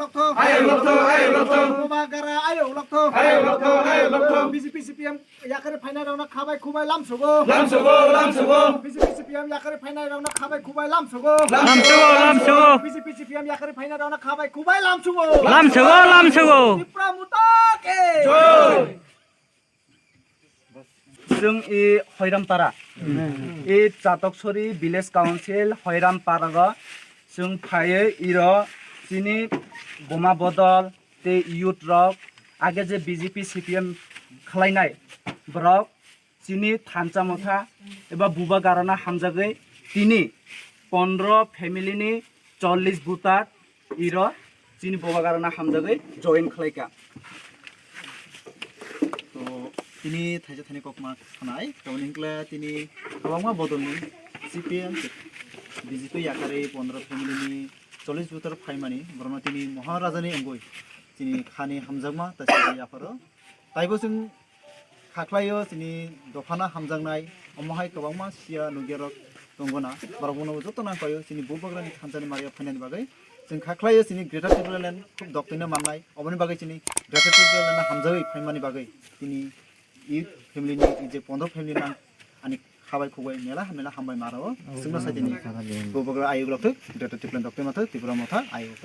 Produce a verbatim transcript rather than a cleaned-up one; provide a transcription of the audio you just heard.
Ayok lokthok, ayok lokthok. Bubagra ayok lokthok. Ayok lokthok, ayok lokthok. B J P C P M yakarwi phainairokno khabai khubai lamsugo. Lamsugo, lamsugo. B J P C P M yakarwi phainairokno khabai khubai lamsugo. Lamsugo, lamsugo. B J P C P M yakarwi phainairokno khabai khubai lamsugo. Lamsugo, lamsugo. Tipra Motha ki. Jai. Chwng i Hoirampara, i Chatoksori Village Council Hoirampara o chwng phaiwi iro chini buma bodol tei youth rok age je B J P C P M khlainai borok chini thansa motha eba bubagrano hamjagwi tini pondro family ni chollish voter iro chini bubagrano hamjagwi join khlaika. To tini thaisa thani kokma khanai, tamoni hwnkhe tini kwbangma bodolni C P M, B J P yakarwi pondro family ni chollish voter phaimani, borokno tini Maharajani wngwi chini khani hamjakma tei yapharo. Taibo chwng kha khlaio chini dophano hamjaknai, omo hai kwbangma siya nukya rok tongo na, borok bono joto nang paio chini bubagrani thansani mario phainani bagwi. Chwng kha khlaio chini Greater Tipraland khub doktino mannai, oboni bagwi chini Greater Tipraland hamjagwi phaimani bagwi tini i family ni, i je pondro family nang ani khabai khubai mela mela hambai maro. Chwngno sai tini bubagra ayuk rok thwi Greater Tipraland doktoi mathai Tipra Motha ayuk.